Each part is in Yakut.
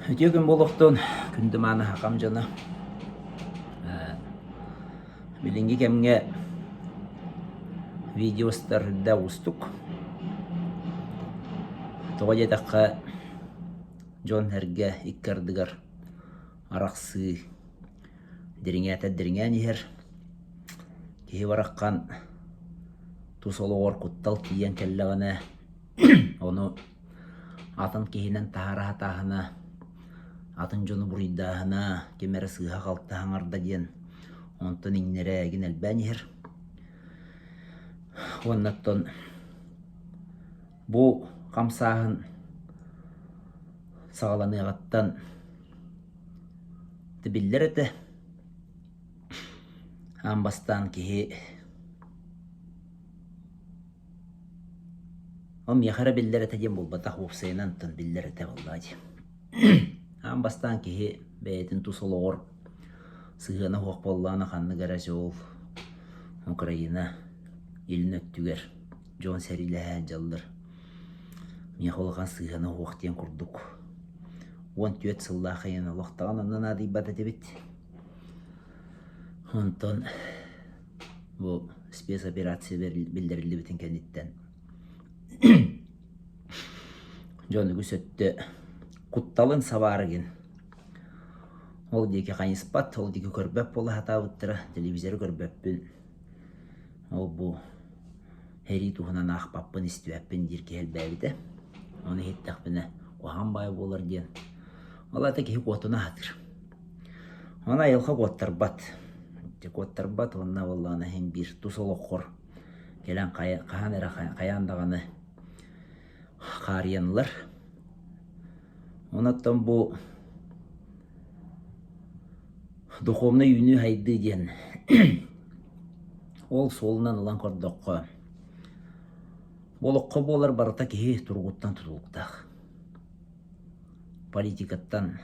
Үтүө күн буолуохтун, күндү мааны хахам дьоно. Билиҥҥи кэмҥэ видеостар да уустук. Тоҕо диэтэххэ, дьон-сэргэ икки ардыгар арахсыы дириҥээтэр дириҥээн иһэр. Киһи бараххан тус олоҕор куттал тиийэн кэллэҕинэ, ону атын киһинэн таһаара сатааһына, атын дьону буруйдааһына, ким эрэ сыыһа-халты саҥарда диэн онтон иҥнэрэ эҥин элбээн иһэр. Уонна оттон бу хамсааһын саҕаланыаҕыттан биллэр этэ. Аан бастаан киһи Ол миэхэ эрэ биллэр этэ диэн буолбатах, уопсайынан оттон биллэр этэ буоллаҕа дии. Аан бастаан киһи бэйэтин тус олоҕор сыһыана суох буоллаҕына ханнык эрэ дьол Украина илин өттүгэр дьон сэриилэһэ сылдьаллар. Миэхэ улахан сыһыана суох диэн курдук 14 сыллаах айан олохтоҕун онно наадыйбат этибит. Онтон бу спецоперация биллэриллибитин кэнниттэн дьон үгүс өттө кутталын сабаары гин ол диэки хайыспат, ол диэки көрбөт буола сатаабыттара, телевизоры көрбөппүн, ол бу сэрии туһунан аахпаппын, истибэппин диир киһи элбээбитэ. Ону иһиттэхпинэ куһаҕан баай буолар диэн. Ол аата киһи куотуна сатыыр. Ону айылҕа куоттарбат. Дьэ куоттарбат уонна буоллаҕына иһин биир тус олоххор кэлэн хаһан эрэ хайаан даҕаны хаарыйан ылар. Онон бу духовнай үүнүү-сайдыы диэн ол суолунан ылан көрдөххө, бу олоххо буолар барыта киһи туругуттан тутулуктаах. Политикаттан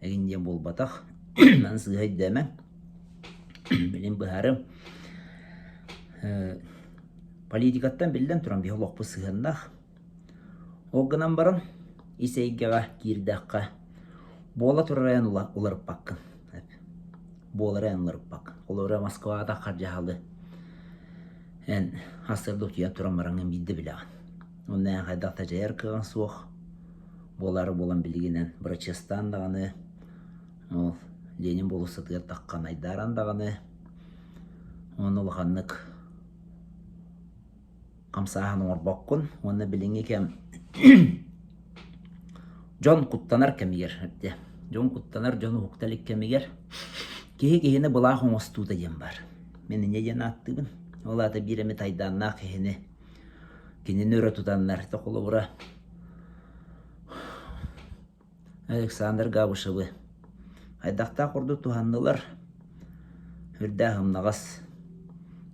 эҥин диэн буолбатах. Маны сыыһа өйдөөмөҥ. Билин быһаарым. Политикаттан биллэн туран биһи олохпут сыһыаннаах. Ол гынан баран ис эйгэҕэ киирдэххэ буола турар айан уларыппаккын. Буолар айан уларыппаккын. Холобура Москваҕа таххар дьаһалы эн сарсыарда утуйан туран бараҥҥын биирдэ билэҕин. Онно эн хайдах да дьайар кыаҕыҥ суох. Буолаары буолан билигин эн бырачыастаан даҕаны, ол Ленин болуоссатыгар таххан айдааран даҕаны, уонна улаханнык хамсааһын оҥорбоккун уонна билиҥҥи кэм дьон куттанар кэмигэр эрдэ дьон куттанар дьон уһукта илик кэмигэр киһи киһини былаах оҥостуута диэн баар. Мин инньэ диэн ааттыыбын. Ол аата биир эмит айдааннаах киһини кинини өрө тутаннар холобура Александр Габышевы хайдахтаах курдук туһаннылар үрдээх ымнаҕас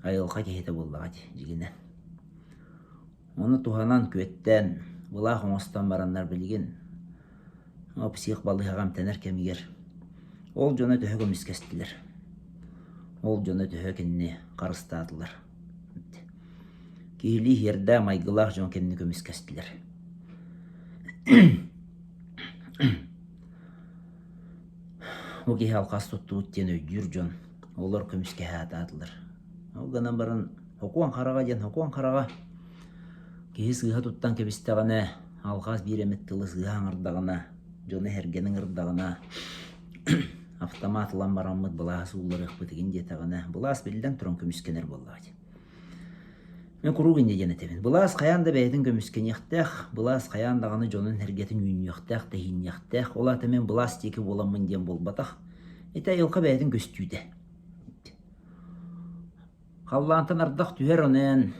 айылҕа киһитэ буоллаҕа дии дьигинэ. Ону туһанан күөттээн былаах оҥостон бараннар билигин псих балыыһаҕа эмтэнэр кэмигэр ол дьоно төһө көмүскэстилэр, ол дьоно төһө кинини харыстаатылар. Киһилии иһиэрдээх майгылаах дьон кинини көмүскэстилэр. Бу киһи алҕас туттубут диэн өйдүүр дьон олор көмүскэһэ сатаатылар. Ол гынан баран сокуон хараҕа диэн сокуон хараҕа киһи сыыһа туттан кэбистэҕинэ, алҕас биир эмит тылы сыыһа аҥардаҕына, дьону эһэргэни ыҥырдаҕына автомат ылан бараммыт былааһы суулларыахпыт игин диэтэҕинэ, былаас биллэн туран көмүскэнэр буоллаҕа дии. Мин куруук инньэ диэн этэбин. Былаас хайаан да бэйэтин көмүскэниэхтээх, былаас хайаан даҕаны дьонун-сэргэтин үүннүөхтээх, тэһиинниэхтээх. Ол аата мин былаас диэки буоламмын диэн буолбатах. Ити айылҕа бэйэтин көстүүтэ. Халлаантан ардах түһэр онон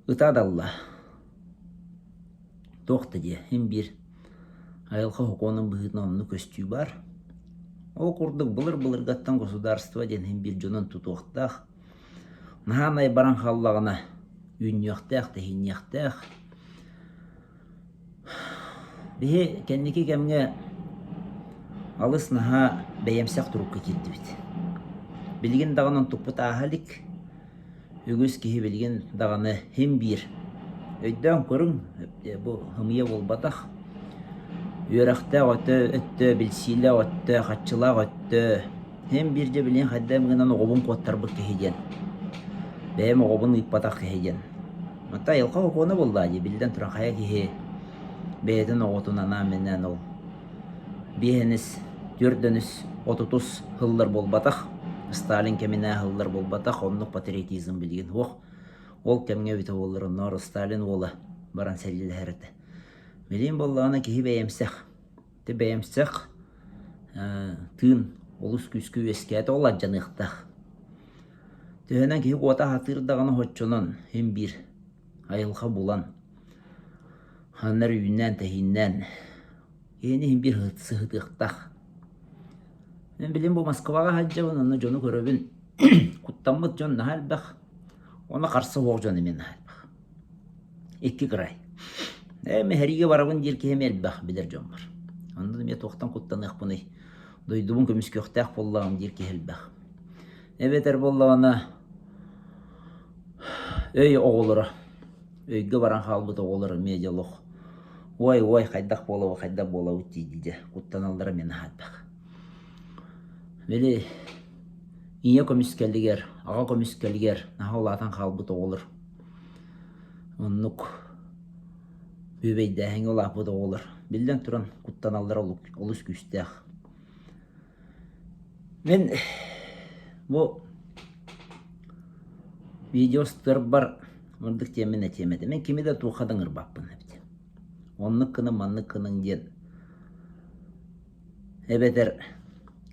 ыта далла. Туох да диэ, син биир айылҕа сокуонун быһыытынан оннук көстүү баар. Ол курдук былыр-былыргаттан государство диэн син биир дьонун тутуохтаах. Наһаа баран хааллаҕына үүннүөхтээх, тэһиинниэхтээх. Биһи кэнники кэмҥэ алыс наһаа бэйэмсэх турукка киирдибит. Билигин даҕаны онтукпут ааһа илик. Үгүс киһи билигин даҕаны син биир өйдөөн көрүҥ, бу ымыйа буолбатах. Үөрэхтээх өттө, өттө, билсиилээх өттө, харчылаах өттө син биир дьэ билигин хайдах гынан оҕобун куоттарбыт киһи диэн. Бэйэм оҕобун ыыппатах киһи диэн. Оттон айылҕа сокуона буоллаҕа дии, биллэн туран хайа киһи бэйэтин оҕотун анаан-минээн ол биэһинис, түөрдөнүс, отутус сыллар буолбатах, Сталин кэминээ сыллар буолбатах, оннук патриотизм билигин суох. Ол кэмҥэ эбитэ буоллар оннооҕор Сталин уола баран сэриилэһэр этэ. Билигин буоллаҕына киһи бэйэмсэх. Ити бэйэмсэх тыын олус күүскэ үөскээтэ, ол алдьаныахтаах. Төһөнөн киһи куота сатыыр даҕаны оччонон син биир айылҕа булан, ханна эрэ үүннээн-тэһииннээн киһини иһин биир сыһытыахтаах. Мин билигин бу Москваҕа сылдьабын, онно дьону көрөбүн. Куттаммыт дьон наһаа элбэх, уонна харса суох дьон эмиэ наһаа элбэх. Икки кырай. Ээ, мэһэриигэ барабын диир киһим элбэх билэр дьоммор. Онно эмиэ туохтан куттаныахпыный? Дойдубун көмүскүөхтээх буоллаҕым диир киһи элбэх. Эбэтэр буоллаҕына өй оҕолоро, өйгө баран хаалбыт оҕолор эмиэ дьэ олох ой ой хайдах буолабыт, хайдах буолабыт дии дьэ куттаналлара эмиэ наһаа элбэх. Били ийэ көмүскэлигэр, аҕа көмүскэлигэр наһаа улаатан хаалбыт оҕолор оннук бүөбэйдээһиҥҥэ улааппыт оҕолор биллэн туран куттаналлара олус күүстээх. Мин бу видео устарбар мындык тиэмин этиэм этэ. Мин кими да туохха да ыҥырбаппын эбит. Оннук гыныҥ, маннык гыныҥ диэн эбэтэр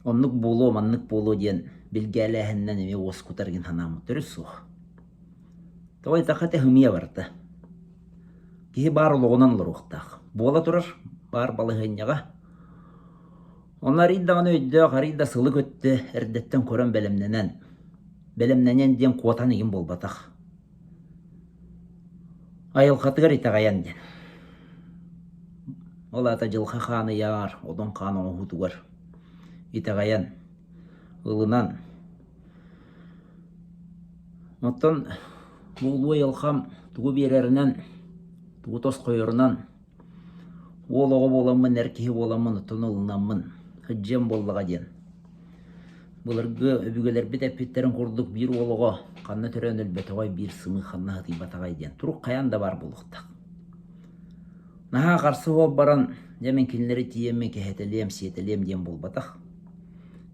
оннук буолуо, маннык буолуо диэн билгэлээһининэн эмиэ уоскутар гин санааммыт төрүт суох. Тоҕо диэтэххэ ити ымыйа барыта. Киһи баар олоҕунан олоруохтаах. Буола турар баар балаһыанньаҕа Ону арый даҕаны өйдөөх, арый да сылы көттө, эрдэттэн көрөн бэлэмнэнэн, бэлэмнэнэн диэн куотан игин буолбатах. Айылҕатыгар итэҕэйэн диэн. Ол аата дьылҕа хаан ыйаар, одун хаан оҥоһуутугар итэҕэйэн, ылынан. Оттон бу улуу айылҕам тугу биэрэринэн, тугу тосхойорунан Уол оҕо буоламмын, эр киһи буоламмын, оттон ылынаммын, сылдьыам буоллаҕа диэн. Былыргы өбүгэлэрбит эппиттэрин курдук биир уол оҕо ханна төрөөн өлбөтөҕөй, биир сымыы ханна сытыйбатаҕай диэн турук хайаан да баар буолуохтаах. Наһаа харса суох баран, дьэ мин кинилэри тиийэммин кэһэтэлиэм, сиэтэлиэм диэн буолбатах.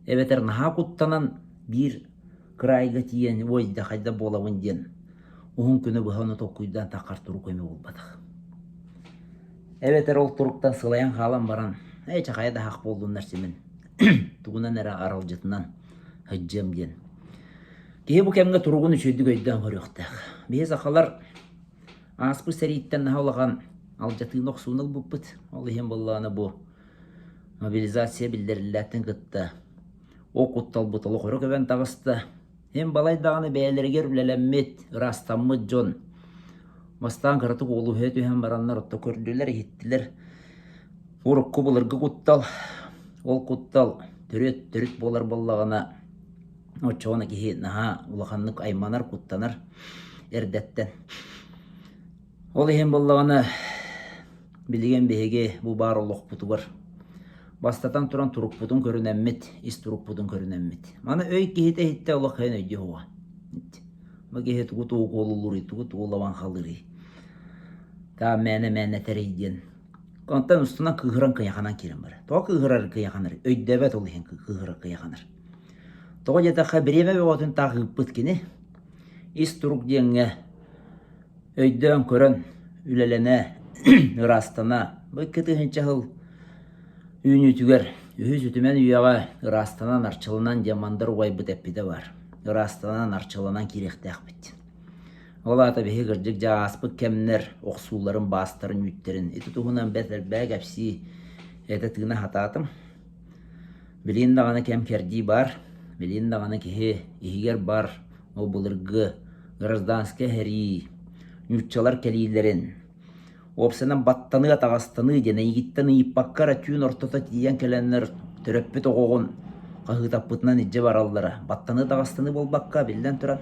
Эбэтэр наһаа куттанан биир кыраайга тиийэн уой да хайда буолабын диэн уһун күнү быһа ону толкуйдаан таххар турук эмиэ буолбатах. Эбэтэр ол туруктан сылайан хаалан баран, ээ чэ хайа да аһаах буоллуннар симин тугунан эрэ аралдьытынан сылдьыам диэн. Киһи бу кэмҥэ туругун үчүгэйдик өйдөөн көрүөхтээх. Биһи сахалар ааспыт сэрииттэн наһаа улахан алдьатыыны охсууну ылбыппыт. Ол иһин буоллаҕына бу мобилизация биллэриллээтин кытта Ол кутталбыт олох өрө көбөн таҕыста. Эн балай даҕаны бэйэлэригэр үлэлэммит, ыраастаммыт дьон бастаан кыратык уолуһуйа түһэн бараннар отто көрдүлэр, иһиттилэр. Урукку былыргы куттал, ол куттал төрүт төрүт буолар буоллаҕына, оччоҕуна киһи наһаа улаханнык айманар, куттанар эрдэттэн. Ол иһин буоллаҕына Билигин биһиги бу баар олохпутугар бастатан туран турукпутун көрүнэммит, ис турукпутун көрүнэммит. Маны өй киһитэ иһиттэ олох кыайан өйдүө суоҕа. Бу киһи тугу тугу куолулууруй, тугу тугу лабаҥхалыырый, таа мээнэ-мээнэ этэрий диэн. Онтон устунан кыыһыран кыйаханан киирэн барар. Тоҕо кыыһырар кыйаханар? Өйдөөбөт ол иһин кыыһырар кыйаханар. Тоҕо диэтэххэ бириэмэ бөҕөтүн таах ыыппыт кини. Ис турук диэҥҥэ Өйдөөн көрөн үлэлэнэ, ыраастана, бу 2000 сыл үүнүүтүгэр үһүс үтүмэн үйэҕэ ыраастанан, арчыланан диэн Мандар убайбыт эппитэ баар. Ыраастанан, арчыланан киириэхтээхпит. Ол аата биһиги кырдьык дьэ ааспыт кэмнэр охсууларын, баастарын, үүттэрин ити туһунан бэрт элбэҕи кэпсии, этэ-тыына сатаатым. Билигин даҕаны кэм-кэрдии баар, билигин даҕаны киһи иһигэр баар ол былыргы гражданскай сэрии, нууччалар кэлиилэрин, уопсайынан баттаныы, атаҕастаныы диэн эйигиттэн ыйыппакка эрэ түүн ортото тиийэн кэлэннэр төрөппүт оҕоҕун хаһыытаппытынан илдьэ бараллара. Баттаныы, атаҕастаныы буолбакка, биллэн туран,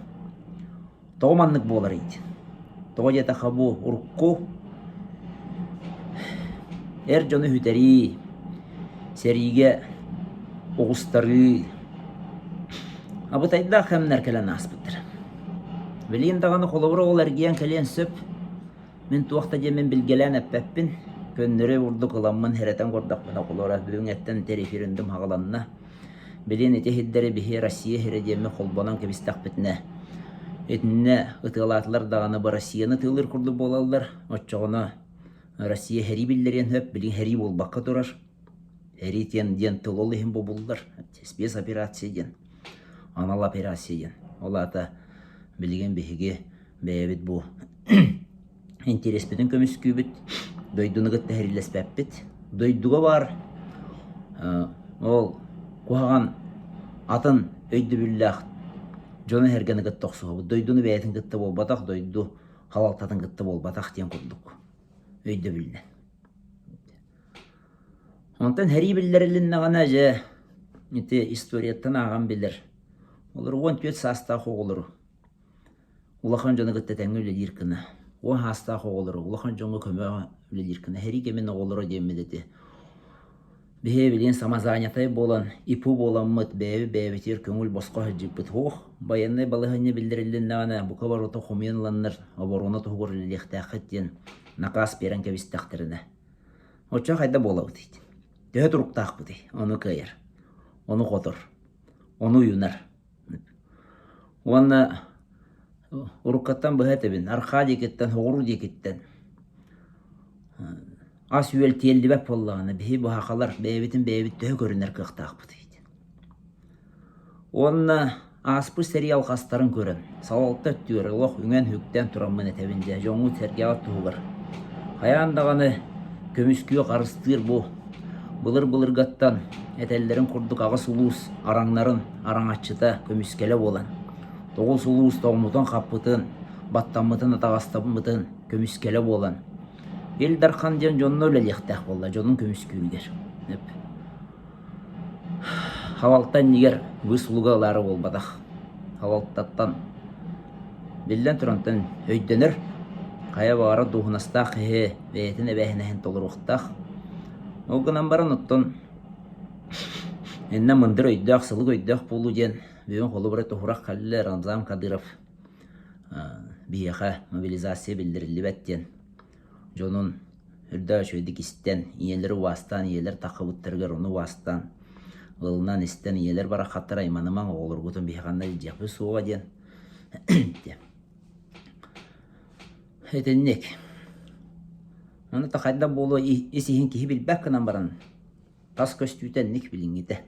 тоҕо маннык буоларый диэн. Тоҕо диэтэххэ бу урукку. Эр дьону сүтэрии, сэриигэ оҕустарыы абытайдаах кэмнэр кэлэн ааспыттара. Билигин даҕаны холобура ол эргийэн кэлиэн сөп. Мин туох да диэммин билгэлээн эппэппин. Көннөрү бурдук ыламмын хэрэтэн көрдөхпүнэ холобура бүгүҥҥэттэн ити референдум хаҕыланна. Билигин ити иһирдэри биһи Россия иһирэ диэммин холбонон кэбистэхпитинэ итиннэ ытыалаатылар даҕаны бу Россияны ытыалыыр курдук буолаллар. Оччоҕуна Россия сэрии биллэриэн сөп, билигин сэрии буолбакка турар. Сэрии диэн, диэн тыл ол иһин бобуллар. Спецоперация диэн, анал операция диэн. Ол аата билигин биһиги бэйэбит бу интэриэспитин көмүскүүбүт, дойдуну кытта сэриилэспэппит. Дойдуга баар ол куһаҕан атын өйдөбүллээх дьону-сэргэни кытта охсуһабыт. Дойдуну бэйэтин кытта буолбатах, дойду халалтатын кытта буолбатах диэн курдук өйдөбүлүнэн. Онтон сэрии биллэрилиннэҕинэ дьэ ити историяттан ааҕан билэр. Олор 14 саастаах оҕолору улахан дьону кытта тэҥҥэ үлэлиир гына, уон саастаах оҕолору улахан дьоҥҥо көмөҕө үлэлиир гына сэрии кэмин оҕолоро диэммит ити Биһиги билигин самозанятай буолан, ИПУ буоламмыт, бэйэбит бэйэбитигэр көҥүл босхо сылдьыппыт. Суох, байыаннай балаһыанньа биллэрилиннэҕинэ, бука барыта хомуйан ыланнар оборуона туһугар үлэлиэхтээххит диэн накаас биэрэн кэбистэхтэринэ. Оччо хайда буолабытый? Төһө туруктаахпытый? Ону кыайар, ону хотор, ону уйунар. Уонна уруккаттан быһа этэбин, архаа диэкиттэн, соҕуруу диэкиттэн ас-үөл тиэллибэт буоллаҕына, биһи быһахалар бэйэбитин бэйэбит төһө көрүнэр кыахтаахпытый диэн. Уонна ааспыт сэрии алҕастарын көрөн, салалта өттүгэр олох үҥэн-үктэн тураммын этэбин дьэ, дьоҥҥут-сэргэҕит туһугар. Хайаан даҕаны көмүскүө харыстыыр бу былыр-былыргаттан этэллэрин курдук аҕыс улуус араҥнарын араҥаччыта көмүскэлэ буолан, тоҕус улуус тоҥмутун-хаппытын, баттаммытын, атаҕастаммытын көмүскэлэ буолан, Ил Дархан диэн дьонно үлэлиэхтээх буолла, дьонун көмүскүүрүгэр. Халалта иннигэр выслуга ылаары буолбатах. Халалтаттан биллэн турантан өйдөнөр, хайа баҕарар дуоһунастаах киһи бэйэтин эбээһинэһин толоруохтаах. Ол гынан баран оттон иннэ мындыр өйдөөх, сылык өйдөөх буолуу диэн бүгүн холобура туһурах кэллэ Рамзан Кадыров биһиэхэ мобилизация биллэриллибэт диэн дьонун үрдээх үчүгэйдик истэн, ийэлэри убаастаан, ийэлэр таххыбыттарыгар ону убаастаан, ылынан истэн ийэлэр бараххаттар айманымаҥ, оҕолоргутун биһиэхэ ханна илдьиэхпит суоҕа диэн Итинник. Ону та хайдах буолуо ис иһин киһи билбэт гынан баран тас көстүүтэ инник билиҥҥитэ.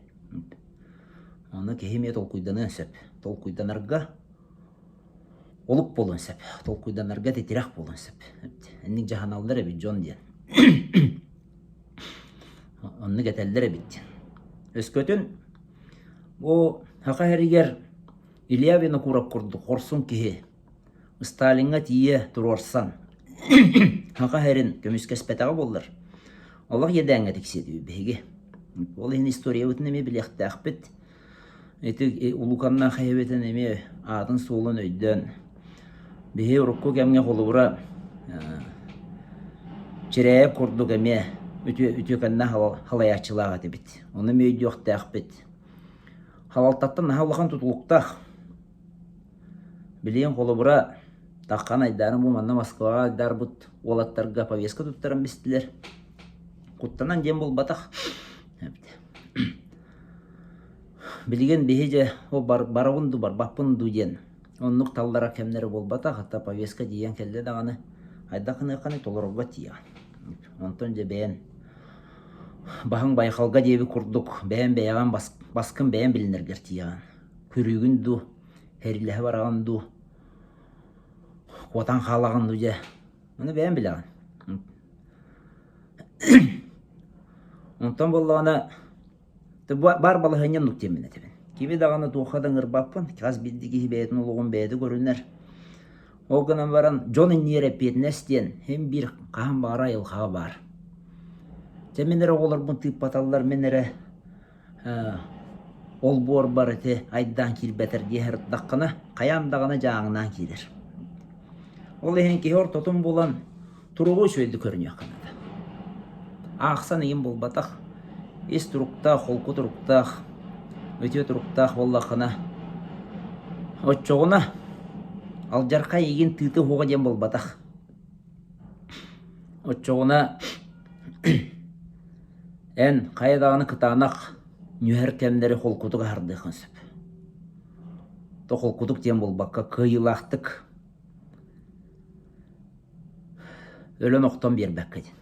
Ону киһи эмиэ толкуйданыан сөп. Толкуйданарга олук буолуон сөп. Толкуйданарга титирэх буолуон сөп. Инник дьаһаналлар эбит дьон диэн. Оннук этэллэр эбит диэн. Өскөтүн бу Саха сиригэр Илья Винокуров курдук хорсун киһи Сталиҥҥа тиийэ туруорсан Саха сирин көмүскэспэтэҕэ буоллар, олох иэдээҥҥэ тиксиэ этибит биһиги. Ол иһин историябытын эмиэ билиэхтээхпит. Ити улууканнаах эһэбитин эмиэ аатын-суолун өйдөөн, биһи урукку кэмҥэ холобура Чирээйэп курдук эмиэ үтүө үтүөкэннээх халайааччылаах этибит. Ону эмиэ өйдүөхтээхпит. Халалтаттан наһаа улахан тутулуктаах. Билигин холобура Таххан айдаарын бу манна Москваҕа айдаарбыт уолаттарга повестка туттаран бистилэр. Куттанан диэн буолбатах. Билигин биһи дьэ о барабын дуу барбаппын дуу диэн оннук таллара кэмнэрэ буолбатах, хата повестка тиийэн кэллэ даҕаны хайдах гыныаххыный толорорго тиийэҕин. Онтон дьэ бэйэн баһыҥ байҕалга диэбит курдук бэйэн бэйэҕин баскын бэйэн билинэргэр тиийэҕин. Күрүүгүн дуу, сэриилэһэ бараҕын дуу, куотан хаалаҕын дуу дьэ ону бэйэн билэҕин. Онтон буоллаҕына баар балаһыанньа оннук диэммин этэбин. Кими даҕаны туохха да ыҥырбаппын, хас биирдии киһи бэйэтин олоҕун бэйэтэ көрүнэр. Ол гынан баран дьон иннигэр эппиэтинэс диэн син биир хаһан баҕарар айылҕаҕа баар. Дьэ мин эрэ оҕолорбун тыыппаталлар, мин эрэ олбуорбар ити айдаан киирбэтэр дии сырыттаххына, хайаан даҕаны дьааҥнаан киирэр. Ол иһин киһи ортотун булан туругу үчүгэйдик көрүнүөххэ наада. Аахсан ыйым буолбатах, ис туруктаах, холку туруктаах, үтүө туруктаах буоллаххына, оччоҕуна алдьархай эйигин тыыта уһуоҕа диэн буолбатах. Оччоҕуна эн хайа даҕаны кытаанах нүһэр кэмнэри холкутук аһардыаххын сөп. То холкутук диэн буолбакка, кыайыылаахтык өлөн-охтон биэрбэккэ диэн.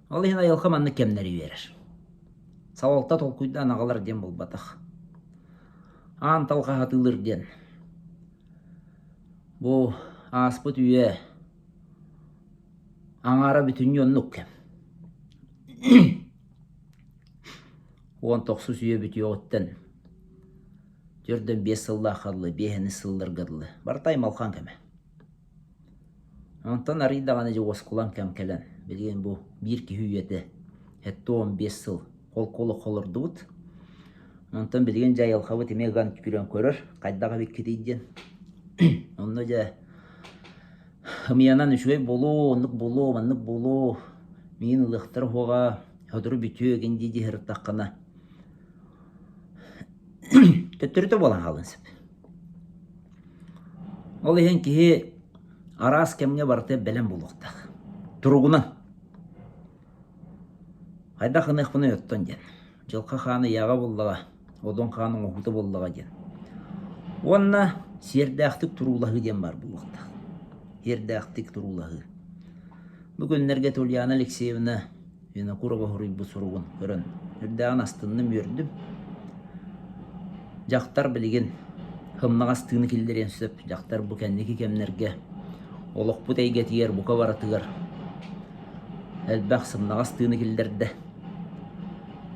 Ол иһин айылҕа маннык кэмнэри биэрэр. Салалта толкуйдаан аҕалар диэн буолбатах. Аан талҕаһатыылыр диэн. Бу ааспыт үйэ аҥаара бүтүннүү оннук кэм. 19 үйэ бүтүөҕүттэн 45 сыллаахха дылы, биэһини сылларга дылы барыта аймалҕан кэмэ. Онтон арыый даҕаны дьэ уоскулаҥ кэм кэлэн, билигин бу биир киһи үйэтэ 75 сыл холку олоххо олордубут. Онтон билигин дьэ айылҕабыт эмиэ ыган күрэн көрөр, хайдах эбиккитий диэн. Онно дьэ ымыйанан үчүгэй буолуо, оннук буолуо, маннык буолуо, миигин ылыахтара уһуоҕа, сотору бүтүө игин дии дии сырыттаххына төттөрүтэ буолан хаалыан сөп. Ол иһин киһи араас кэмҥэ барыта бэлэм буолуохтаах. Туругунан. Хайдах гыныахпыный оттон диэн. Дьылҕа хаан ыйааҕа буоллаҕа, одун хаан оҥоһуута буоллаҕа диэн. Уонна сиэрдээхтик туруулаһыы диэн баар буолуохтаах. Сиэрдээхтик туруулаһыы. Бу күннэргэ Ульяна Алексеевна Винокурова суруйбут суругун көрөн үрдээҕин астынным, үөрдүм. Дьахтар билигин сымнаҕас тыыны киллэриэн сөп. Дьахтар бу кэнники кэмнэргэ олохпут эйгэтигэр бука барытыгар элбэх сымнаҕас тыыны киллэрдэ.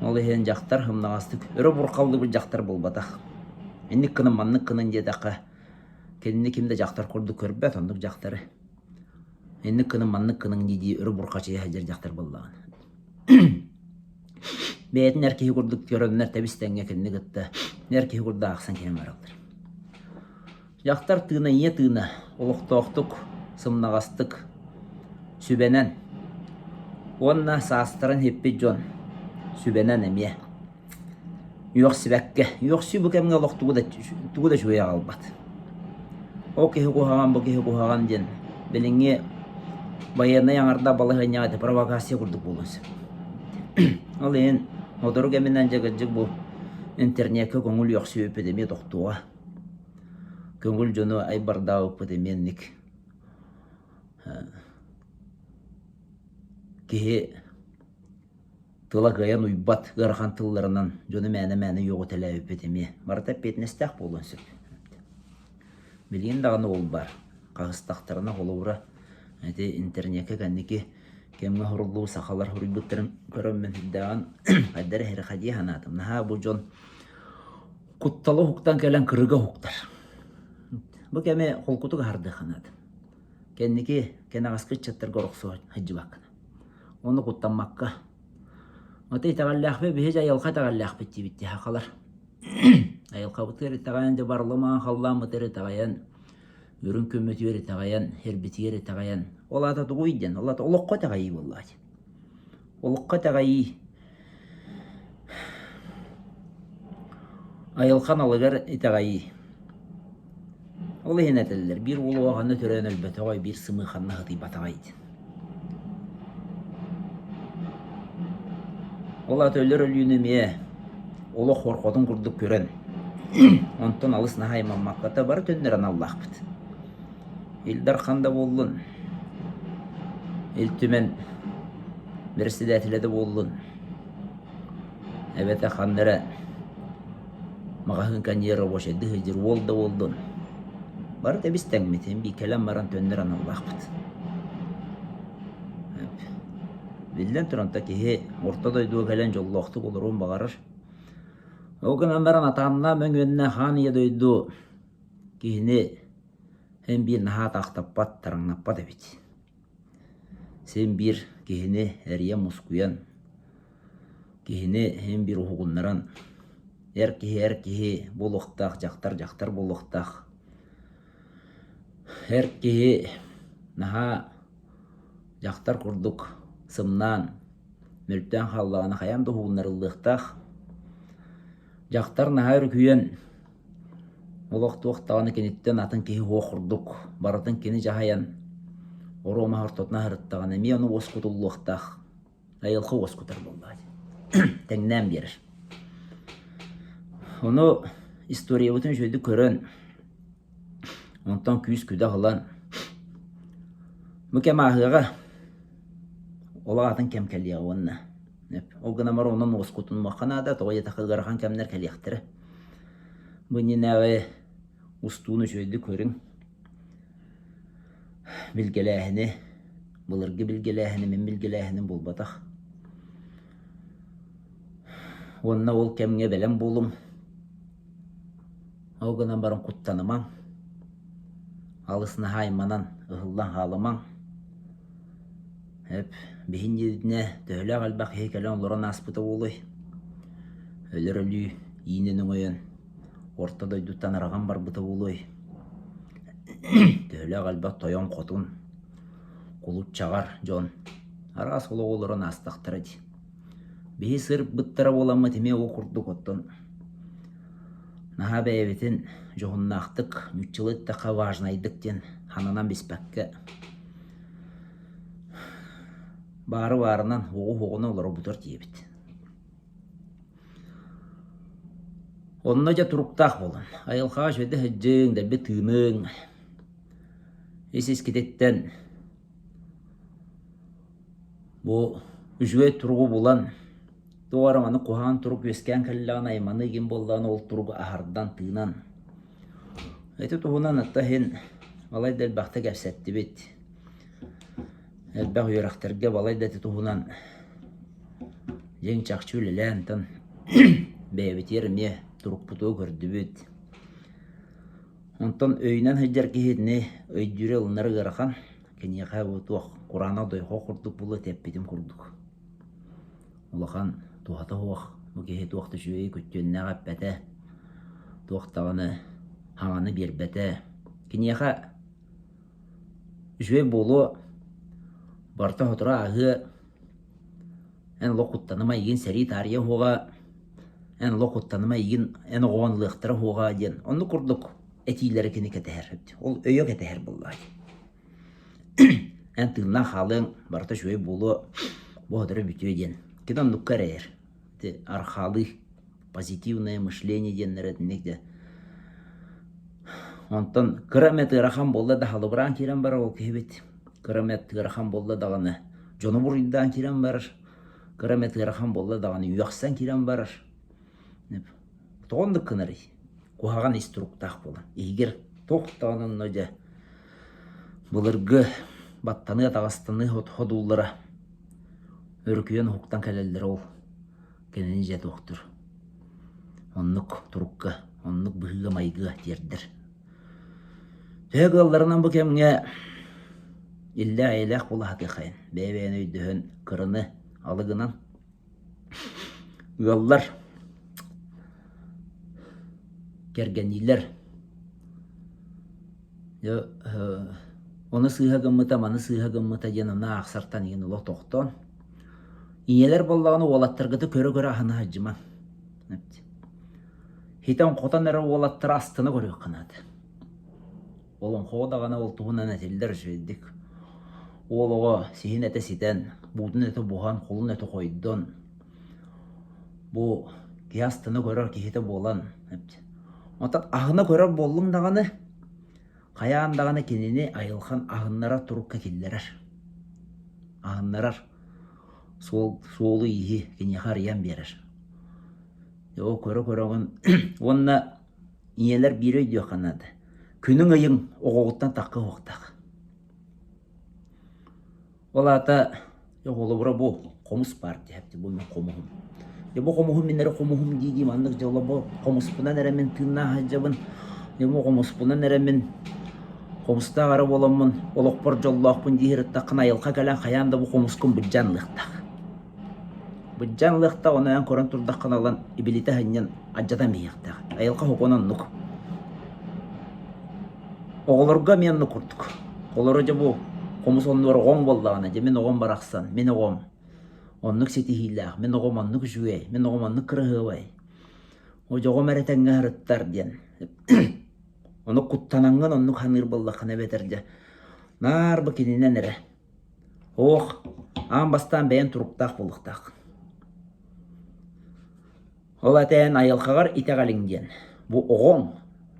Ол иһин дьахтар сымнаҕастык өрө бурхаллыбыт дьахтар буолбатах. Инник гынан маннык гынан диэтэххэ кинини ким да дьахтар курдук көрбөт, оннук дьахтары. Инник гынан маннык гыныҥ дии-дии өрө бурхачыйа сылдьар дьахтар буоллаҕына. Бэйэтин эр киһи курдук көрөннөр тэбис-тэҥҥэ кинини кытта эр киһи курдук аахсан киирэн бараллар. Дьахтар тыына ийэ тыына олохтоохтук, сымнаҕастык, сүбэнэн уонна саастарын сиппит дьон сүбэнэн эмиэ Үөхсүбэккэ. Үөхсүү бу кэмҥэ олох тугу да тугу да үчүгэй аҕалбат. Ол киһи куһаҕан, бу киһи куһаҕан диэн билиҥҥи байыаннай аҥардаах балаһыанньаҕа ити провокация курдук буолуон сөп. Ол иһин сотору кэминэн дьэ кырдьык бу интернеккэ көҥүл үөхсүбүппүт эмиэ тохтуоҕа. Көҥүл дьону айбардаабыппыт эмиэ инник киһи Тыла кыайан уйбат ыарахан тылларынан дьону мээнэ-мээнэ үөҕүтэлээбиппит эмиэ барыта эппиэтинэстээх буолуон сөп. Билигин даҕаны ол баар. Хаһыстахтарына холобура ити интернеккэ кэнники кэмҥэ оһоруллубут сахалар суруйбуттарын көрөммүн сүрдээҕин хайдах эрэ эһирэхэдийэ санаатым. Наһаа бу дьон куттала уһуктан кэлэн кырыга уһуктар. Бу кэми холкутук аһардыахха наада. Кэнники кэнэҕэски ыччаттарга орохсуо сылдьыбаккын. Ону куттаммакка. Ата итэҕэллээхпит биһи дьэ айылҕа итэҕэллээхпит диибит дии сахалар. Айылҕабытыгар итэҕэйэн дьэ барылымаан халлааммытыгар итэҕэйэн, үрүҥ күммүтүгэр итэҕэйэн, сирбитигэр итэҕэйэн. Ол аата тугуй диэн, ол аата олоххо итэҕэйии буоллаҕа дии. Олоххо итэҕэйии айылҕа аналыгар итэҕэйии. Ол иһин этэллэр, биир уол оҕо ханна төрөөн өлбөтөҕөй, биир сымыы ханна сытыйбатаҕай диэн. Ол аата өлөр өлүүнү эмиэ олох хорҕотун курдук көрөн, онтон алыс наһаа аймаммакка бары төннөр аналлаахпыт. Ил Дархан да буоллун, Ил Түмэн бэрэссэдээтэлэ да буоллун, эбэтэр ханна эрэ маҕаһыын кэннигэр рабочайдыы сылдьар уол да буоллун, бары тэбис тэҥмит, син биир кэлэн баран төннөр аналлаахпыт. Биллэн туран, то киһи орто дойдуга кэлэн дьоллоохтук олоруон баҕарар. Ол гынан баран атааннаах мөҥүөннээх хаан ийэ дойду киһини син биир наһаа атаахтаппат, тараҥнаппат эбит. Син биир киһини эрийэн-мускуйан, киһини син биир уһугуннаран, эр киһи эр киһи буолуохтаах, дьахтар дьахтар буолуохтаах. Эр киһи наһаа дьахтар курдук сымнаан. Мөлтөөн хааллаҕына хайаан да уһугуннарыллыахтаах. Дьахтар наһаа өрүкүйэн, олох туох даҕаны киниттэн атын киһи суох курдук, барытын кини дьаһайан, оруо-маһ ортотун аһарыттаҕына эмиэ ону уоскутуллуохтаах. Айылҕа уоскутар буоллаҕа дии. Тэҥнээн биэрэр. Ону историябытын үчүгэйдик көрөн, онтон күүс-күдэх ылан, бу кэм ааһыаҕа, олох атын кэм кэлиэҕэ уонна Ол гынан баран онон уоскутунуохха наада, тоҕо диэтэххэ ыарахан кэмнэр кэлиэхтэрэ. Бу иннинээҕи устууну үчүгэйдик көрүҥ. Билгэлээһини, былыргы билгэлээһини мин билгэлээһиним буолбатах. Уонна ол кэмҥэ бэлэм буолуҥ. Ол гынан баран куттанымаҥ. Алыс наһаа айманан, ыһыллан хаалымаҥ. Эп, биһин диэбитинэ, төһөлөөх элбэх киһи кэлэн олорон ааспыта буолуой? Өлөр өлүү иинин өҥөйөн, орто дойдуттан араҕан барбыта буолуой? Төһөлөөх элбэх тойон-хотун, кулут-чаҕар дьон араас олоҕу олорон аастахтара дии. Биһи сырбыттара буоламмыт эмиэ ол курдук оттон наһаа бэйэбитин дьоһуннаахтык, нууччалыы эттэххэ важнайдык диэн хананан биспэккэ Баары баарынан, уоҕу-уоҕунан олорорбутугар тиийэбит. Онно дьэ туруктаах буолан, айылҕаҕа үчүгэйдик сылдьыҥ, дэлби тыыныҥ, ис-искититтэн бу үчүгэй туругу булан, туох эрэ маннык куһаҕан турук үөскээн кэллэҕинэ айманыы игин буоллаҕына ол туругу аһардан, тыынан. Ити туһунан атта иһин балай да элбэхтэ кэпсэттибит. Элбэх үөрэхтэргэ балай да ити туһунан дьиҥ-чахчы үлэлээн, онтон бэйэбитигэр эмиэ турукпутугу көрдүбүт. Онтон өйүнэн сылдьар киһи итини өйдүүрэ ылынара ыарахан. Киниэхэ бу туох кураанах дойҕох курдук буолуо эппитим курдук. Улахан туһата суох, бу киһи туох да үчүгэйи күттүөннээх эппэтэ, туох даҕаны хаҥаны биэрбэтэ. Киниэхэ Үчүгэй буолуо, барыта сотору ааһыа, эн олох куттаныма эйигин сэрии таарыйа уһуоҕа, эн олох куттаныма эйигин эн оҕоҕун ылыахтара уһуоҕа диэн оннук курдук этиилэри кини кэтэһэр. Ол өйө кэтэһэр буоллаҕа дии. Эн тыыннаах хаалыаҥ, барыта үчүгэй буолуо, бу сотору бүтүө диэн. Кини оннукка эрэйэр. Ити архаалыы позитивное мышление диэннэрэ итинник дьэ. Онтон кыра эмэ ыарахан буолла да халыбыраан киирэн барар ол киһибит. Кыра эмэ ыарахан буолла даҕаны дьону буруйдаан киирэн барар. Кыра эмэ ыарахан буолла даҕаны үөхсэн киирэн барар. Тоҕо оннук гынарый? Куһаҕан ис туруктаах буолан. Иһигэр туох даҕаны онно дьэ былыргы баттаныы атаҕастаныы ходууллара өрүкүйэн уһуктан кэлэллэрэ ол кинини дьэ туохтур оннук турукка, оннук быһыыга-майгыга тиэрдэр. Төһө кыалларынан бу кэмҥэ иллээх-эйэлээх буола сатыаххайын, бэйэ-бэйэни өйдөһөн кыраны алы гынан ыаллар, кэргэнниилэр ону сыыһа гыммыта, маны сыыһа гыммыта диэн ону аахсартан игин олох тохтоон Ийэлэр буоллаҕына уолаттаргыты көрө-көрө аһына сылдьымаҥ. Хитэн-хотон эрэ уолаттары астына көрүөххэ наада. Олоҥхоҕо даҕаны ол туһунан этиллэр үчүгэйдик. Уол оҕо сиһин этэ ситэн, буутун этэ буһан, холун этэ хойдон, бу киһи астына көрөр киһитэ буолан, Оттон аһына көрөр буоллуҥ даҕаны, хайаан даҕаны кинини айылҕан аһыннарар турукка киллэрэр. Аһыннарар суол суолу-ииһи киниэхэ арыйан биэрэр. Ол көрө-көрөҕүн уонна ийэлэр биири өйдүөххэ наада. Күнүҥ-ыйыҥ оҕоҕуттан тахха уһуктаах. Ол аата холобура бу хомус баар диэхпит бу мин хомуһум. Дьэ бу хомуһум мин эрэ хомуһум дии-дии маннык дьоло бу хомуспунан эрэ мин тыыннаах сылдьабын. Дьэ бу хомуспунан эрэ мин хомустаах эрэ буоламмын олохпор дьоллоохпун дии сырыттаххына айылҕа кэлэн хайаан да бу хомускун былдьаан ылыахтаах. Былдьаан ылыахтаах ону эн көрөн турдаххына ылан ибилитэ сынньан алдьатан биһиэхтээх. Айылҕа сокуона оннук. Оҕолорго эмиэ оннук курдук. Олоро дьэ бу хомус оннугар оҕоҥ буоллаҕына, дьэ мин оҕом барахсан, мин оҕом. оннук ситиһиилээх, мин оҕом оннук үчүгэй, мин оҕом оннук кыраһыабай, одьоҕум эрэ тэҥҥэ сырыттар диэн. Ону куттанаҥҥын оннук саныыр буоллаххына эбэтэр дьэ наар бу кининэн эрэ. Ох, аан бастаан бэйэҥ туруктаах буолуохтааххын. Ол этээн айылҕаҕар итэҕэлиҥ диэн бу оҕоҥ,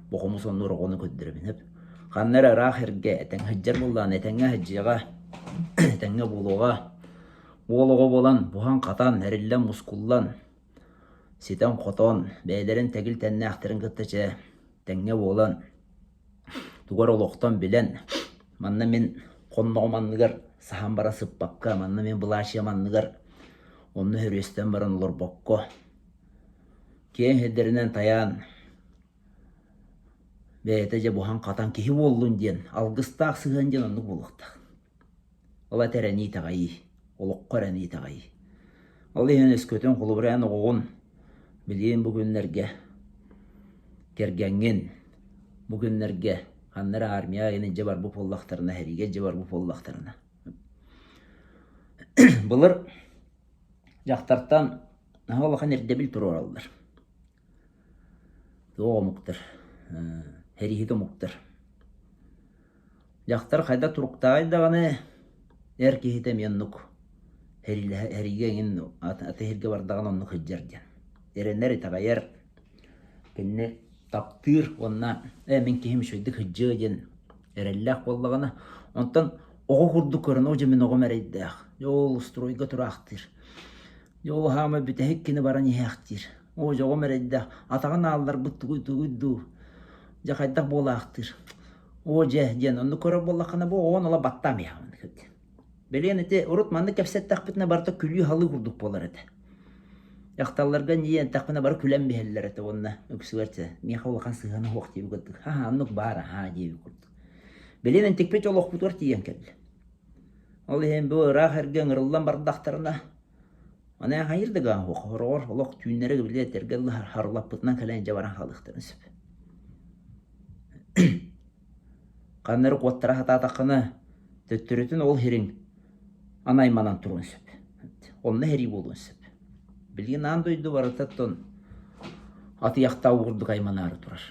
бу хомус оннугар оҕону көрдөрөбүн сөп. Ханна эрэ ыраах эргэ этэҥ сылдьар буоллаҕына этэҥҥэ сылдьыаҕа, этэҥҥэ буолуоҕа. Уол оҕо буолан буһан-хатан, эриллэн-мускуллан, ситэн-хотон, бэйэлэрин тэгил тэннээхтэрин кытта чэ тэҥҥэ буолан, тугу эрэ олохтон билэн, манна мин хонноҕум анныгар саһан баран сыппакка, манна мин былаачыйам анныгар онно хөрүөстэн баран олорбокко, киэҥ сирдэринэн тайаан, бэйэтэ дьэ буһан-хатан киһи буоллун диэн алгыстаах сыһыан диэн оннук буолуохтаах. Ол этэ эрэнии итэҕэйии, олоххо эрэнии итэҕэйии. Ол иһин өскөтүн холобура эн оҕоҕун билигин бу күннэргэ кэргэҥҥин бу күннэргэ ханна эрэ армияҕа гин илдьэ барбыт буоллахтарына, сэриигэ илдьэ барбыт буоллахтарына былыр дьахтартан наһаа улахан ирдэбил туруораллар. Туох омуктар, сэрииһит омуктар. Дьахтар хайдах туруктааҕый даҕаны, эр киһитэ эмиэ оннук сэриилэһэ сэриигэ эҥин аты иһиргэ бардаҕына оннук сылдьар диэн. Эрэнэр, итэҕэйэр, кинини таптыыр уонна ээ мин киһим үчүгэйдик сылдьыа диэн эрэллээх буоллаҕына, онтон оҕо курдук көрөн, оо дьэ мин оҕом эрэйдээх, дьэ ол устуруойга тураахтыыр, дьэ ол хаама бүтэһик кини баран иһээхтиир, оо дьэ оҕом эрэйдээх, атаҕын аалларбыт тугуй тугуй дуу, дьэ хайдах буолаахтыыр, оо дьэ диэн оннук көрөр буоллаххына бу оҕону ыла баттаам иһэҕин Билигин ити урут маннык кэпсэттэхпитинэ барыта күлүү-халыы курдук буолар этэ. Дьахталларга ньиийэн эттэхпинэ бары күлэн биһэллэр этэ уонна үксүгэр чэ миэхэ улахан сыһыана суох диэбит курдук ха оннук баар аһаа диэбит курдук. Билигин ынтикпит олохпутугар тиийэн кэллэ. Ол иһин бу ыраах эргэ ыҥырыллан бардахтарына аны хайыр да гаан суох хороҕор олох түүннэри били этэргэ харылаппытынан кэлэн дьэ баран хаалыахтарын сөп. Ханна эрэ куоттара сатаатаххына, төттөрүтүн ол сириҥ аны айманан туруон сөп. Онно сэрии буолуон сөп. Билигин аан дойду барыта оттон атыйахтаах курдук айманаары турар.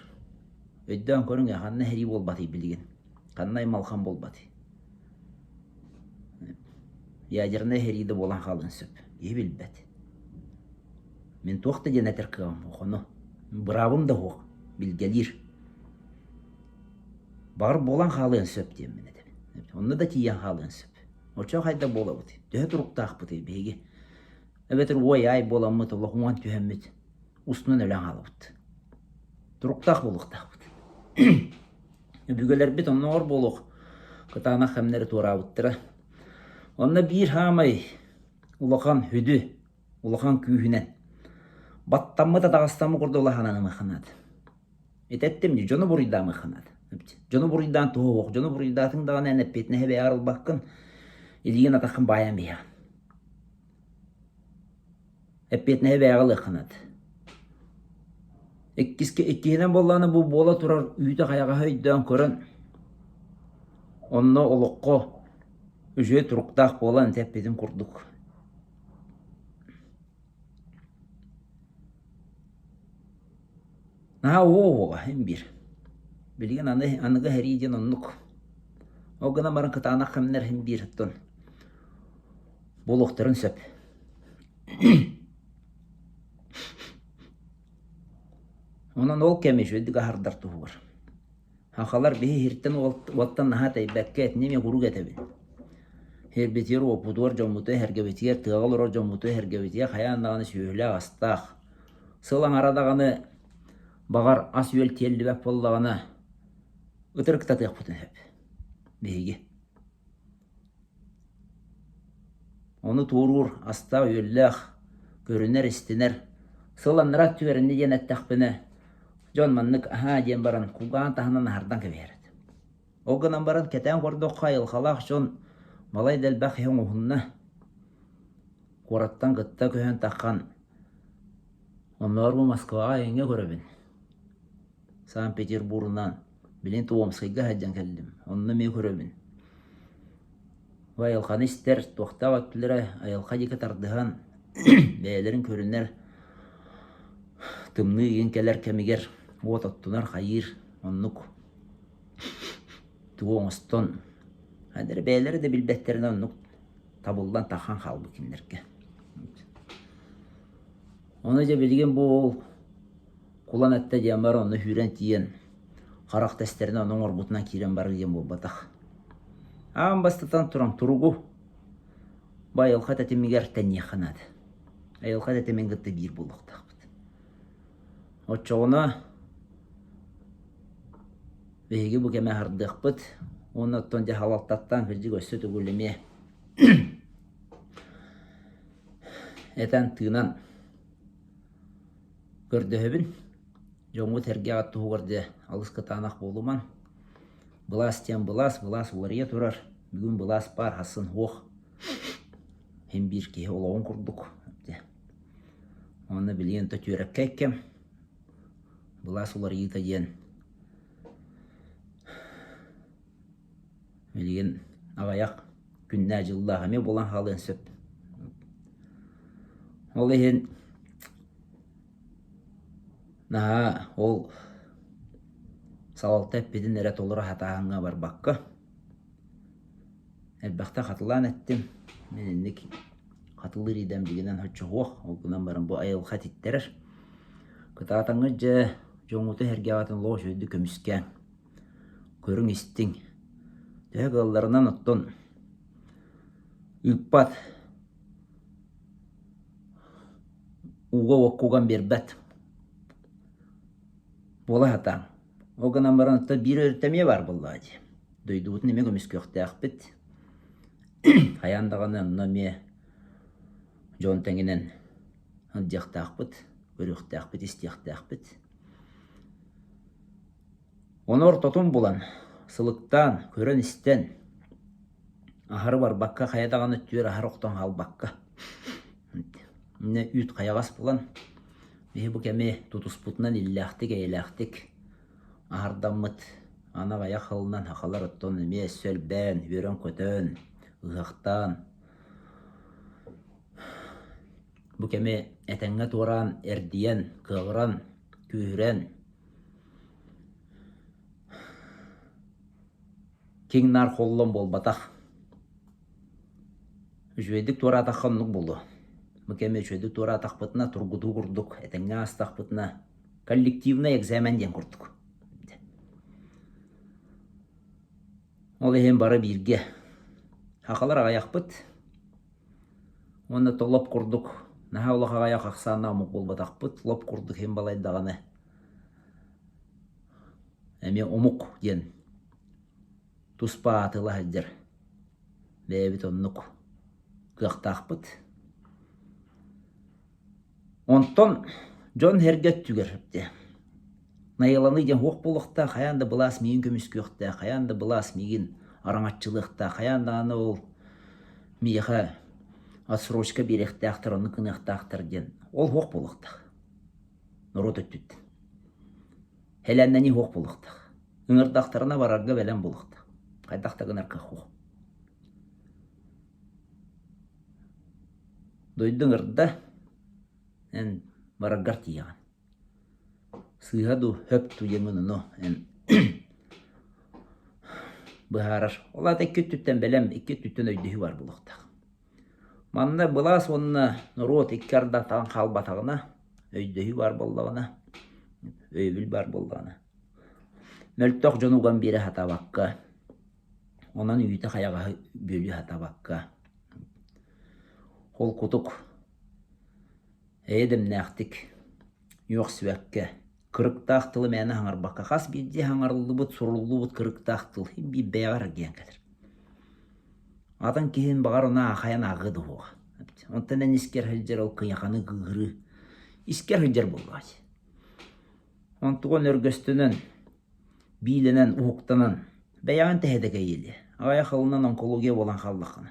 Өйдөөн көрүҥ ээ, ханна сэрии буолбатый билигин? Ханна аймалхан буолбатый? Ядернай сэрии да буолан хаалыан сөп. Киһи билбэт. Мин туох да диэн этэр кыаҕым суох, ону быраабым да суох, билгэлиир. Баҕар буолан хаалыан сөп диэммин этэбин. Онно да тиийэн хаалыан сөп. Оччо хайдах буолабыт? Төһө туруктаахпытый биһиги? Эбэтэр уой-аай буоламмыт, олох уҥан түһэммит, устунан өлөн хаалабыт. Туруктаах буолуохтаахпыт. Өбүгэлэрбит оннооҕор буолуох кытаанах кэмнэри туораабыттара. Онно биир хаамай улахан хүдү, улахан күүһүнэн баттаммыт атаҕастаммыт курдук улахананымыахха наада. Этэттим дии, дьону буруйдаамыахха наада. Дьону буруйдаан туһа суох. Дьону буруйдаатыҥ даҕаны эн эппиэтинэһи бэйэҕэр ылбаккын, илиигин атаххын баайан биһэҕин. Эппиэтинэһи бэйэҕэ ылыахха наада. Иккискэ, иккиһинэн буоллаҕына бу буола турар үүтэ-хайаҕаһы өйдөөн көрөн, онно олоххо үчүгэй туруктаах буолан ити эппитим курдук Наһаа уоҕа иһин биир. Билигин аны аныгы сэрии диэн оннук. Ол гынан баран кытаанах кэмнэр иһин биир оттон буолуохтарын сөп. Онон ол кэми үчүгэйдик аһардар туһугар. Сахалар биһи иһиртэн уоттан наһаа тэйбэккэ итини эмиэ куруук этэбин. Сирбитигэр уоппутугар дьоммутугар эһэргэбитигэр тыаҕа олорор дьоммутугар эһэргэбитигэр хайаан даҕаны сүөһүлээх астаах Сыл аҥара даҕаны баҕар ас-үөл тиэллибэт буоллаҕына ытырыктатыахпытын сөп биһиги. Ону туоруур астаах-үөллээх, көрүнэр-истинэр сыл анараа өттүгэр инньэ диэн эттэхпинэ дьон маннык аһаа диэн баран кулгааҕын таһынан аһардан кэбиһэр этэ. Ол гынан баран кэтээн көрдөххө айылҕалаах дьон балай да элбэх киһи оҥоһунна. Куораттан кытта көһөн таххан Оннооҕор бу Москваҕа эҥҥэ көрөбүн. Санкт-Петербурунан, билигин Томскайга сылдьан кэллим. Онно эмиэ көрөбүн. Бу айылҕаны истэр, туохтаах өттүлэрэ айылҕа диэки тардыһан бэйэлэрин көрүнэр, тымныы игин кэлэр кэмигэр уот оттунар, хайыыр, оннук тугу оҥостон, эрэ бэйэлэрэ да билбэттэринэн оннук табыллан тахан хаалбыт кинилэргэ. Ону дьэ билигин бу уол кулан эттэ диэн баран онно сүүрэн тиийэн харах тэстэринэн ону оҥорбутунан киирэн барар диэн буолбатах. Аан бастатан туран туругу бу айылҕа тэтимигэр тэниэххэ наада. Айылҕа тэтимин кытта биир буолуохтаахпыт. Оччоҕуна биһиги бу кэми аһардыахпыт уонна оттон дьэ халалтаттан кырдьык өссө төгүл эмиэ этэн-тыынан көрдөһөбүн. Дьоҥҥут-сэргэҕит туһугар дьэ алыс кытаанах буолумаҥ. Былаас диэн былаас, былаас уларыйа турар. Бүгүн былаас баар, сарсын суох. Син биир киһи олоҕун курдук. Уонна билигин то түөрэккэй кэм. Былаас уларыйыыта диэн билигин аҕыйах күннээх-дьыллаах эмиэ буолан хаалыан сөп. Ол иһин наһаа ол салалта эппитин эрэ толоро сатааһыҥҥа барбакка элбэхтэ хатылаан эттим. Мин инник хатылыыр идэм дьиҥинэн соччо суох. Ол гынан баран бу айылҕа этиттэрэр. Кытаатаҥҥыт дьэ дьоҥҥутун-сэргэҕитин олох үчүгэйдик көмүскээҥ. Көрүҥ-истиҥ. Төһө кыалларынан оттон ыыппат, ууга-уокка уган биэрбэт буола сатааҥ. Ол гынан баран оттон биир өрүтэ эмиэ баар буоллаҕа дии. Дойдубутун эмиэ көмүскүөхтээхпит. Хайаан даҕаны онно эмиэ дьон тэҥинэн сылдьыахтаахпыт, көрүөхтээхпит, истиэхтээхпит. Ону ортотун булан, сылыктаан, көрөн-истэн, аһары барбакка, хайа даҕаны өттүгэр аһары охтон хаалбакка, иннэ үүт хайаҕас булан, биһи бу кэми тутуспутунан иллээхтик-эйэлээхтик аһардаммыт аны аҕыйах сылынан сахалар оттон эмиэ өссө элбээн, үөрэн-көтөн, ыһыахтаан, бу кэми этэҥҥэ туораан, эрдийэн, кыаҕыран, күүһүрэн, Киҥ-наар холлон буолбатах. Үчүгэйдик туораатахха оннук буолуо. Бу кэми үчүгэйдик туораатахпытына, тургутуу курдук, этэҥҥэ аастахпытына, коллективный экзамен диэн курдук. Ол иһин бары бииргэ. Сахалар аҕыйахпыт. Уонна то лоп курдук наһаа улахан аҕыйах ахсааннаах омук буолбатахпыт. Лоп курдук иһин балай даҕаны эмиэ омук диэн туспа аатыла сылдьар бэйэбит оннук кыахтаахпыт. Онтон дьон-сэргэ өттүгэр найыланыы диэн суох буолуохтаах, хайаан да былаас миигин көмүскүөхтээх, хайаан да былаас миигин араҥаччылыахтаах, хайаан даҕаны ол миэхэ отсрочка биэриэхтээхтэр, оннук гыныахтаахтар диэн ол суох буолуохтаах норуот өттүттэн. Һэлээннэнии суох буолуохтаах. Ыҥырдахтарына барарга бэлэм буолуохтаах. Хайдах да гынар кыах суох. Дойду ыҥырда, эн бараргар тиийэҕин. Сыыһа дуу, хөп дуу диэҥҥин ону эн быһаарар. Ол аата икки өттүттэн бэлэм, икки өттүттэн өйдөһүү баар буолуохтаах. Манна былаас уонна норуот икки ардатан хаалбатаҕына, өйдөһүү баар буоллаҕына, өйөбүл баар буоллаҕына, мөлтөх дьону уган биэрэ сатаабакка, онон үүтэ-хайаҕаһы бүөлүү сатаабакка, холкутук, эйэ-дэмнээхтик, үөхсүбэккэ, кырыктаах тылы мээнэ саҥарбакка, хас биирдии саҥарыллыбыт, суруллубут кырыктаах тыл биир бэйэҕэр эргийэн кэлэр. Атын киһин баҕар ону аахайан ааҕыа да суоҕа. Онтон эн искэр сылдьар ол кыйаханы кыыһырыы искэр сылдьар буоллаҕа дии. Онтугун өргөстөнөн, биилэнэн, уһуктанан бэйэҕин тэһэ да кэйиэлиэ. Аҕыйах сылынан онкология буолан хааллаххына,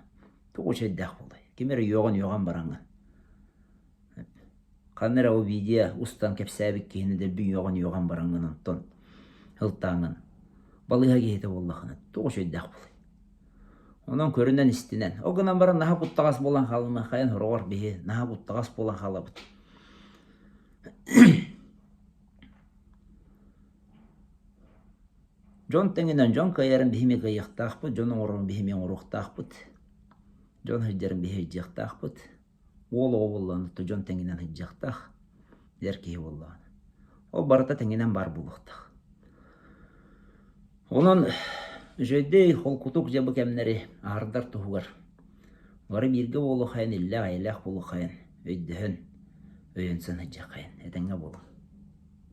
тугу чэйдээх буолуой? Ким эрэ үөҕэн-үөҕэн бараҥҥын. Ханна эрэ ол видео устан кэпсээбит киһини дэлби үөҕэн-үөҕэн бараҥҥын онтон ылтааҥҥын балыыһа киһитэ буоллаххына туох үчүгэйдээх буолуой? Онон көрүнэн-истинэн. Ол гынан баран наһаа куттаҕас буолан хаалымыаххайын сороҕор биһи наһаа куттаҕас буолан хаалабыт. Дьон тэҥинэн дьон кыайарын биһи эмиэ кыайыахтаахпыт, дьон оҥорорун биһи эмиэ оҥоруохтаахпыт, дьон сылдьарын биһи сылдьыахтаахпыт. Уол оҕо буоллаҕына то дьон тэҥинэн сылдьыахтаах, эр киһи буоллаҕына. Ол барыта тэҥинэн баар буолуохтаах. Онон үчүгэйдик холкутук дьэ бу кэмнэри аһардар туһугар бары бииргэ буолуоххайын, иллээх-эйэлээх буолуоххайын, өйдөһөн, өйөнсөн сылдьыаххайын, этэҥҥэ буолуҥ.